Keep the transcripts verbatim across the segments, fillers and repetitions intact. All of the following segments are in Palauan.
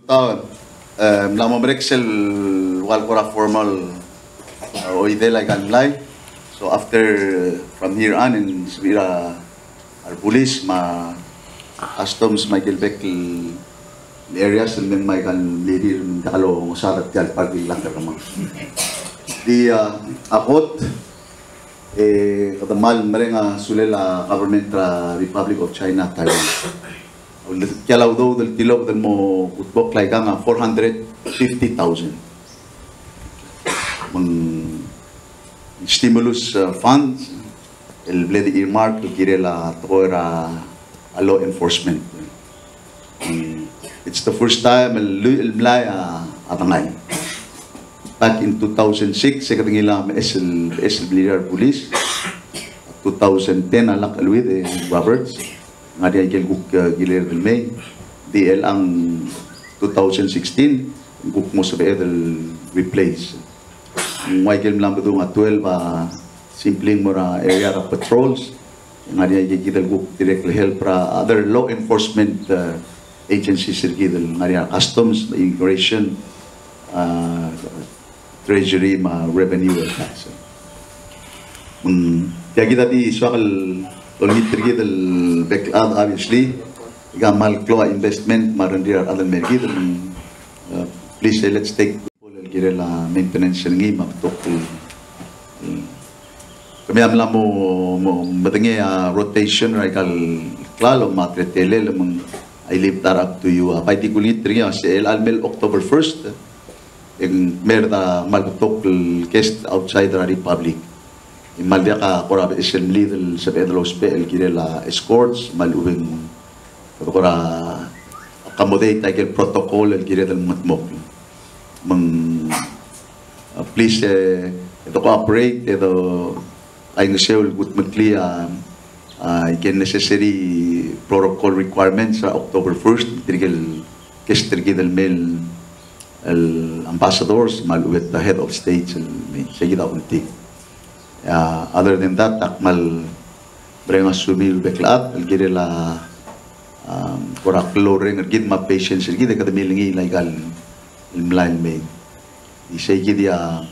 So, e, mla mo merek sel ua el kora formal, e, oidel aika el mlai. So after, from here on, e ng sebechir a rebulis me a customs me aike el bek el areas el mei me aika el mlirir me ng diak longesar er tia el parking lot er kemam. Di, a, a kot, e, kede kmal mereng a sulel a government er a Republic of China, Taiwan. Tia el udoud el tilobed el mo kutmokl aikang a four hundred fifty thousand. Me ng stimulus, e, funds el bla de earmark el kirel a tekoi er a, a law enforcement. Mm, it's the first time el, el mlai a, a dengai. Back in two thousand six, e kede ngilai a meches el, meches el blirir a rebulis. Two thousand ten a lak Louis de Roberts. Ng ngar er ngii a ikel kuk, e, kirel el mei. Di chelechang two thousand sixteen, ng kuk mo sebeched el replace. Ng ua ikel mla medung a twelve a simply mo er a area er a patrols. Ng ngar er ngii a ikakid el kuk dirrek el help er a other law enforcement, e, agencies er kid el ngar er ngii a customs, immigration, e, treasury, me a revenue, e tax. Mm, tia kid a di soak el olengit er kid el bek el chad, obviously, ika kmal klou a investment me a rengrir a rechad el mei er kid, e, please, e, let's take el kirel a maintenance er ngii me a betok el, el, kemiu a mla mo, mo medengei a rotation er aika el klalo me a teletelel me ng, I leave that up to you. A bai di kulengit er ngii a se el mei el October first, e ng mei er a kmal betok el guest outside er a Republic. E kmal diak a kora beches el mlid el sebeched el ousbech el kirel a escorts, me a lechub e ng kora accommodate aike el protocol el kired el mengetmokl. Me ng, a, please, e, e de cooperate, e de kaingeseu el kutmeklii a, a, aike el necessary protocol requirements er a October first, tirke el guest er kid el mei el ambassadors, me a lechub e a head of states, el mei, se kid a ulti. A, other than that, ak kmal mereng a sumiu el bek el chad el kirel a, a, kora klou el reng er kid me a patience er kid e kede milengiil aika el mlai el mei. Isei kid a,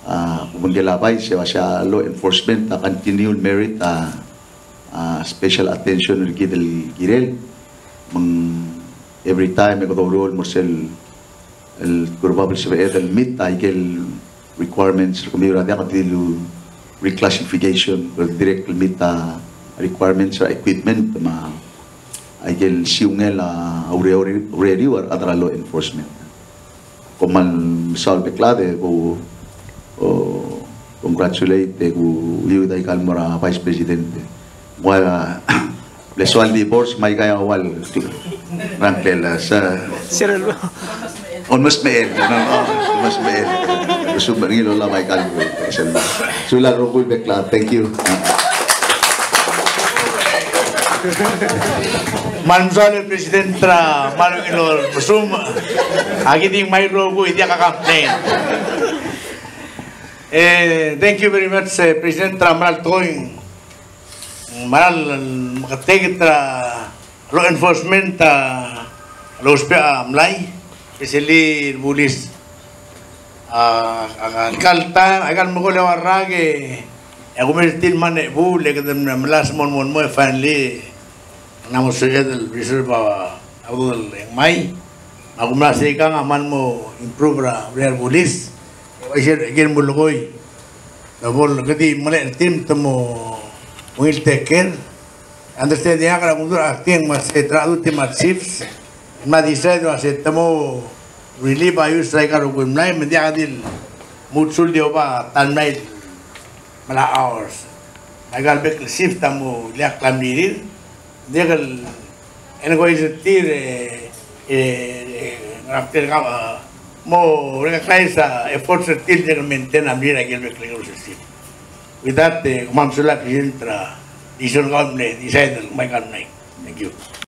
a, kubengkel a bai, se ua se a law enforcement a continue el merit a, a, special attention er kid el kirel. Me ng every time e kede oureor el mo er sel el kurbab el sebeched el meet aike el requirements er kemiu er a diak di el reclassification, el dirrek el meet a requirements er a equipment me aike el siungel a ureor, ureriu a rechad er a law enforcement. Kom kmal mesaul bek el chad e ko, o, congratulate e ko, iuid aika el mo er a Vice President. Ua, le soal divorce, me aika a ua el rangkel, se. Sir, el- Olmos mechel, no, no, olmos mechel. Suub er ngii el olab aika el, sel. Sulang el rokui el bek el chad, thank you. Kmal mesaul el President er a kmal ungil el mesumech. Aki di ngmai el rokui, diak a complain. E, thank you very much, e, President, er a mera el tekoi. Mera el meketeket er a law enforcement, a, lousbech a mlai, especially bulis. A, a, a, aika el taem, aika el mekol e ua el rak e, e kumes er tir me a Ngebuul, e kede melasem el mo, mo, mo, e finally, ng mla mo sebeched el reserve a, a udoud el ngmai. Me a kumdasu e ikang a kmal mo improve er a, er a bulis. Uaisei e kirel el melekoi. Te bo el kede di melai er tir me te mo ungil take care. Understanding a kora kudurech a tiang me se te ra duty me a chiefs. Me a decide me se te mo relieve a use er aika el rokui el mlai, me ng diak di el mo usul di oba ta el mlai el mla hours. Me aika el bek el shift a mo ileakl a mlirir. Ng diak el, e ng ko er tir, e, e, e, ngar er tir ka, a, mo recognize a efforts er tir el maintain a mlirir aike el bek el rokui el shift. With that, e, kmal mesulang President er a decision el kau el mle decide el kmo aika el mlai. Thank you.